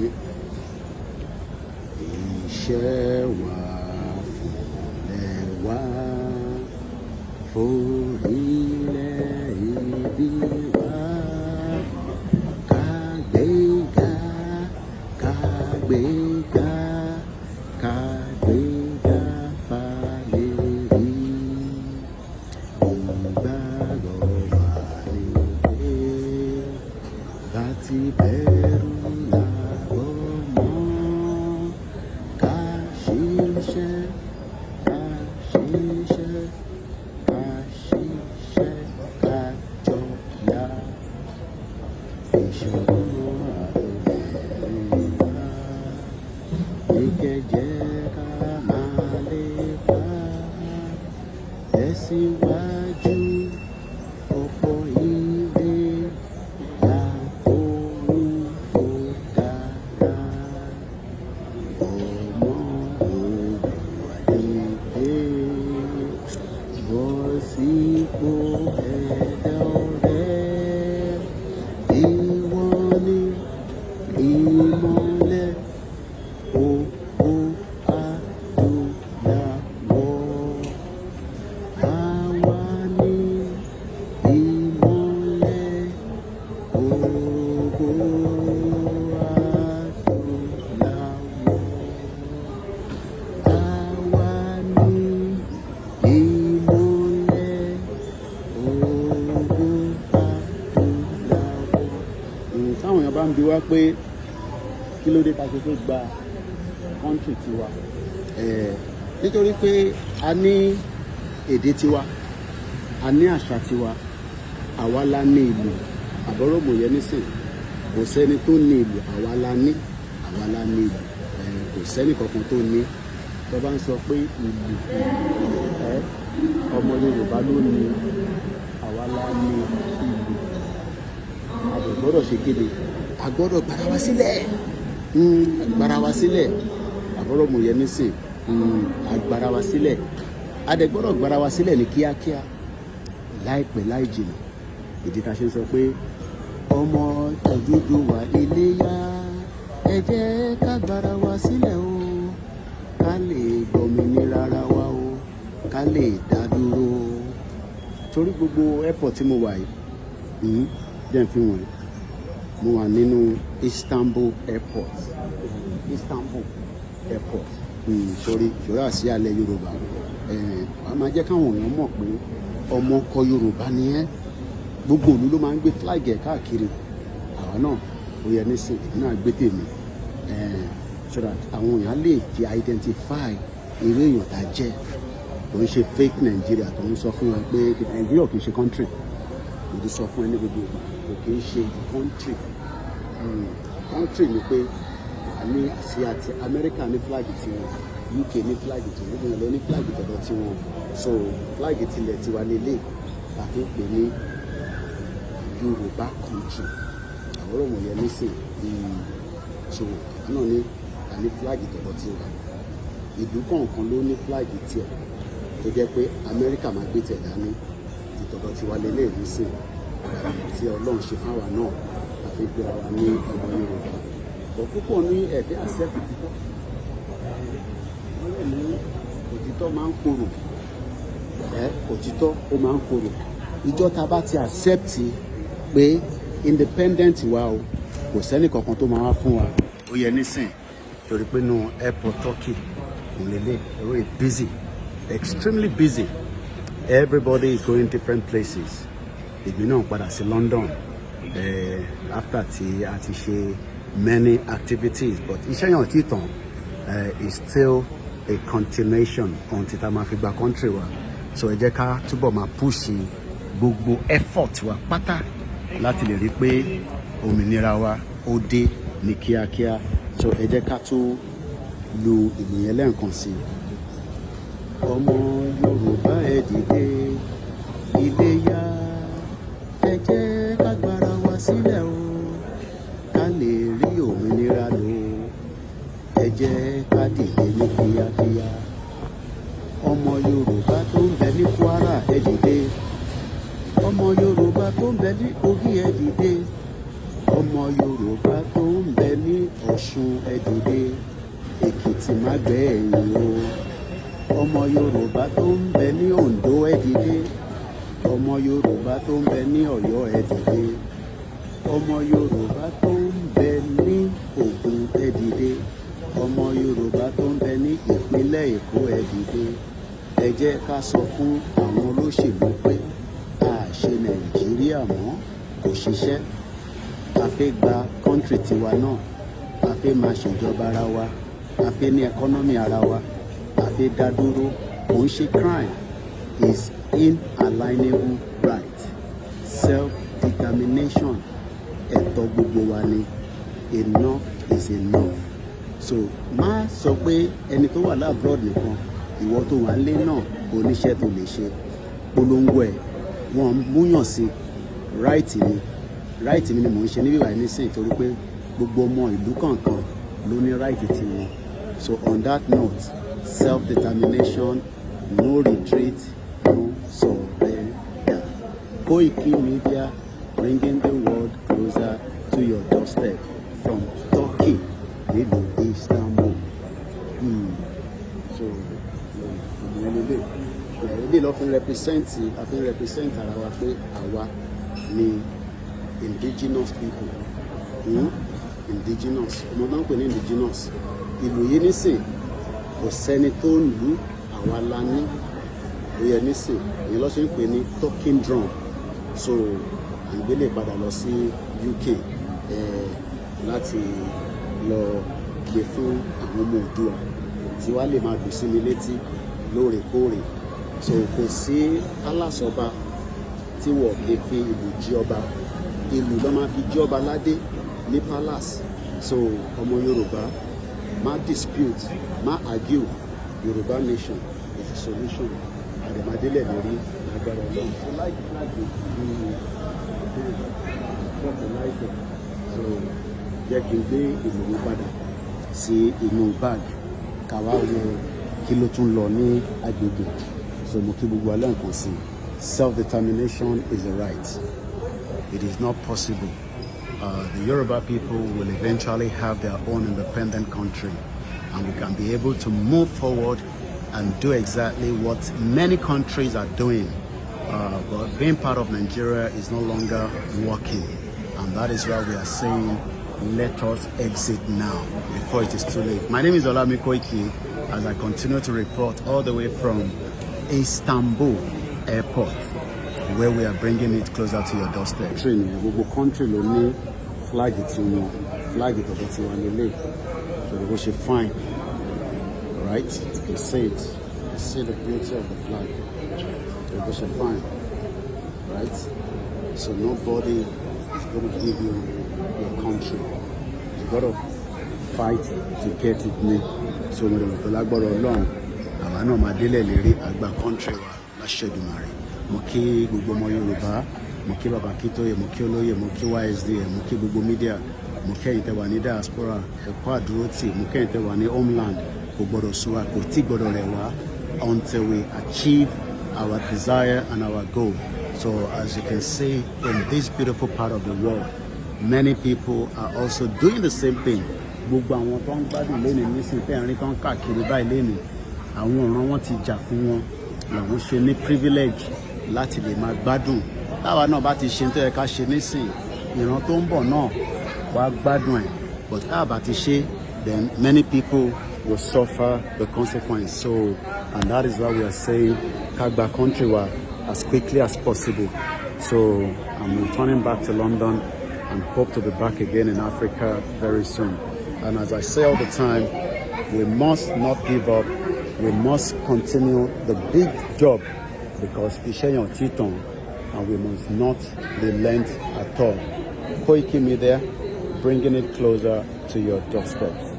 Àmín. Iṣẹ́ wa fúnlẹ̀ wa, forílẹ̀ ìbí wa. Kàgbéga, kàgbéga, kàgbéga fáyé rí. Ìgbàgbọ́ wa ni pé bá ti bẹ́rú la bọ́mọ. Ká ṣiṣẹ́, ká ṣiṣẹ́, ká ṣiṣẹ́, ká jọ là. Ìṣòro àtòmìnira ní kẹjẹ ká máa lépa. Tẹ̀síwájú ọ̀pọ̀ ire látòun tó dára. Ọmọ Oòduà dìde, bọ́ sípò ẹ̀dá ọ̀rẹ́. Ìwọ ni ìmọ́lẹ̀ gbogbo adúláwọ̀. Àwa ni ìmọ́lẹ̀ gbogbo adúláwọ̀. Àwa ni ìmọ́lẹ̀ gbogbo adúláwọ̀. Táwọn èèyàn bá ń bi wá pé kí ló dé ta ṣe fẹ́ gba country tiwa, nítorí pé a ní èdè tiwa, a ní àṣà tiwa, àwa la ní ìlú. Àbọ̀rọ̀mọ̀ yẹn nísìn, kò sẹ́ni tó ní ìlú, àwa la ní, àwa la ní ìlú. Kò sẹ́ni kankan tó ní. Tó bá ń sọ pé ìlú, ọmọ Yorùbá ló ní, àwa la ní ìlú. A dẹ̀ gbọ́dọ̀ ṣe kéde, a gbọ́dọ̀ gbára wa sílẹ̀, gbára wa sílẹ̀. Àbọ̀rọ̀mọ̀ yẹn nísìn, a gbára wa sílẹ̀, a dẹ̀ gbọ́dọ̀ gbára wa sílẹ̀ ní kíákíá, láìpẹ́ láì jìnnà. Ìdí tá a ṣe ń sọ pé ọmọ Odùduwà, iléyá, ẹ jẹ́ ká gbára wa sílẹ̀ o, ká lè gbòmìnira ara wa o, ká lè dá dúró. Torí gbogbo airport tí mo wà yìí, jẹ́ n fi wọ̀nyí, mo wà nínú Istanbul Airport, Istanbul Airport. Sórí ṣòro àsíá ilẹ̀ Yorùbá, wàá máa jẹ́ káwọn èèyàn mọ̀ pé ọmọ ọkọ Yorùbá ni ẹ́. Gbogbo ìlú ló máa ń gbé flag ẹ̀ káàkiri. Àwa náà, ó yẹ nísìn, èmi náà gbé tèmi, so that àwọn èèyàn lè fi identify irú èèyàn tá a jẹ́. Kò ń ṣe fake Nigeria tó ń sọ fún wa pé Nigeria kì í ṣe country. Mo ti sọ fún ẹ ní gbogbo ìgbà, kò kì í ṣe country. Country ni pé a ní àsíá ti America, ní flag tiwọn, UK ní flag tiwọn, gbogbo yẹn lọ ní flag tọ̀dọ̀ tiwọn. So flag tilẹ̀ tiwa lélẹ̀ la fi ń pè ní Yorùbá country. Àwòrán wọ̀nyẹn nísìn. So àwọn náà ní, a ní flag tọ̀dọ̀ tiwa. Ìlú kọ̀ọ̀kan ló ní flag tiẹ̀, tó jẹ́ pé Amẹ́ríkà máa gbé tiẹ̀ dání, tọ̀dọ̀ tiwa lélẹ̀ nísìn, tí Ọlọ́run ṣe fáwa náà la fi gbéra wa ní ọmọ Yorùbá. Bọ̀ púpọ̀ ní ẹ̀fẹ́ accept òtítọ́. Wọ́n lè ní òtítọ́ máa ń korò. Òtítọ́ ó máa ń korò. Ìjọ tá a bá ti accept pé independent wa o, kò sẹ́ni kankan tó máa wá fún wa. Ó yẹ nísìn, torí pé nù airport Turkey òun lélẹ̀, very busy, extremely busy. Everybody is going different places. Èmi náà padà sí London after tí a ti ṣe many activities, but iṣẹ́ yẹn ò tí tán, is still a continuation until tá a máa fi gba country wa. So ẹ jẹ́ ká túbọ̀ máa push gbogbo effort wa pátá láti lè rí pé òmìnira wa ó dé ní kíákíá. So ẹ jẹ́ ká tún lu ìlú yẹn lẹ́ẹ̀kan sí i. Ọmọ Yorùbá, ẹ dìde, iléyá, ẹ jẹ́ ká gbára wa sílẹ̀ o, ká lè rí òmìnira lò. Ẹ jẹ́ ká dìde ní kíákíá. Ọmọ Yorùbá tó ń bẹ ní Kwara, ẹ dìde. Ọmọ Yorùbá tó ń bẹ ní Kogi, ẹ dìde. Ọmọ Yorùbá tó ń bẹ ní Ọ̀ṣun. Ọ̀ṣun, ẹ dìde. Èkìtì, má gbẹ̀yìn o. Ọmọ Yorùbá tó ń bẹ ní Oǹdó, ẹ dìde. Ọmọ Yorùbá tó ń bẹ ní Ọ̀yọ́, ẹ dìde. Ọmọ Yorùbá tó ń bẹ ní Ògùn, ẹ dìde. Ọmọ Yorùbá tó ń bẹ ní ìpínlẹ̀ Èkó, ẹ dìde. Ẹ jẹ́ ká sọ fún àwọn olóṣèlú pé a ò ṣe Nàìjíríà mọ́, kò ṣiṣẹ́. A fẹ́ gba country tiwa náà, a fẹ́ máa ṣèjọba ara wa, a fẹ́ ní economy ara wa, a fẹ́ dá dúró. Kò ń ṣe crime, is inalienable right. Self determination, ẹ̀tọ́ gbogbo wa ni. Enough is enough. So má sọ pé ẹni tó wà l'abroad nìkan. Ìwọ tó wà nílé náà, oníṣẹ́ tó lè ṣe, polongo ẹ̀. Wọ́n múyàn sí right ni, right mi ni mò ń ṣe níbí báyìí nísìnyí, torí pé gbogbo ọmọ ìlú kọ̀ọ̀kan ló ní right tiwọn. So on that note, self-determination, no retreat, no surrender. Koiki Media, bringing the world closer to your doorstep from Turkey, nílùú Istanbul. So ọmọ ẹni lè ilé lọ fi represent, a fi represent ara wa pé àwa ni indigenous people. Indigenous, ọmọ náà ń pè ní indigenous. Ìlú yìí nísìn, kò sẹ́ni tó ń lù, àwa la ní. Ó yẹ nísìn, ìyẹn ló ṣe ń pè ní talking drum. So à ń gbélé padà lọ sí UK láti lọ gbé fún àwọn ọmọ Oòduà tí wàá lè máa dùn sí mi létí lóòrèkóòrè. So kò sí palace ọba tí wọ́n kì í fi ìlú jí ọba. Ìlú ló máa fi jí ọba ládé ní palace. So ọmọ Yorùbá, má dispute, má argue. Yorùbá nation is the solution. Àdèmàdélẹ̀ lórí lágbára Ọlọ́run. So like flag yìí, like. So jẹ́ kí n gbé ìlú mi padà sí inú bag, ká wá wo kí ló tún lọ ní agbègbè. So mo kí gbogbo alẹ́ nǹkan sí. Self-determination is a right. It is not possible. The Yoruba people will eventually have their own independent country, and we can be able to move forward and do exactly what many countries are doing. But being part of Nigeria is no longer working, and that is why we are saying let us exit now before it is too late. My name is Olami Koiki, as I continue to report all the way from Istanbul Airport, where we are bringing it closer to your doorstep. Train yẹn, gbogbo country ló ní flag tiwọn. Flag tọ̀dọ̀ tiwọn lélẹ̀. So bó ṣe fine, right? You can see it. You can see the beauty of the flag. So bó ṣe fine, right? So nobody is going to give you your country. You gotta fight to get it ní. So mo lè mọ̀ pé lágbára Ọlọ́run, àwa náà máa délẹ̀ lérí àgbà country wa láṣẹ Èdùmàrè. Mo kí gbogbo ọmọ Yorùbá, mo kí bàbá Akíntóyè, mo kí olóyè, mo kí YSDM, mo kí gbogbo media, mo kí ẹ̀yin tẹ́ wà ní diaspora, ẹ̀kọ́ àdúrótì, mo kí ẹ̀yin tẹ́ wà ní homeland. Kò gbọ́dọ̀ sú wa, kò tí gbọ́dọ̀ rẹ̀ wá until we achieve our desire and our goal. So as you can see, in this beautiful part of the world, many people are also doing the same thing. Gbogbo àwọn tó ń gbádùn lónìí nísìnyí, tẹ́ ẹ̀rín tó ń káàkiri báyìí lénìí, àwọn ọ̀ràn wọn ti jà fún wọn làwọn ṣe ní privilege láti lè máa gbádùn. Táwa náà bá ti ṣe tó yẹ ká ṣe nísìn, ìran tó ń bọ̀ náà wá gbádùn ẹ̀. But tá a bá ti ṣe, then many people will suffer the consequence. So, and that is why we are saying ká gba country wa as quickly as possible. So I'm returning back to London and hope to be back again in Africa very soon. And as I say all the time, we must not give up. We must continue the big job, because iṣẹ́ yẹn ò tí tán, and we must not relent at all. Koiki Media, bringing it closer to your doorsteps.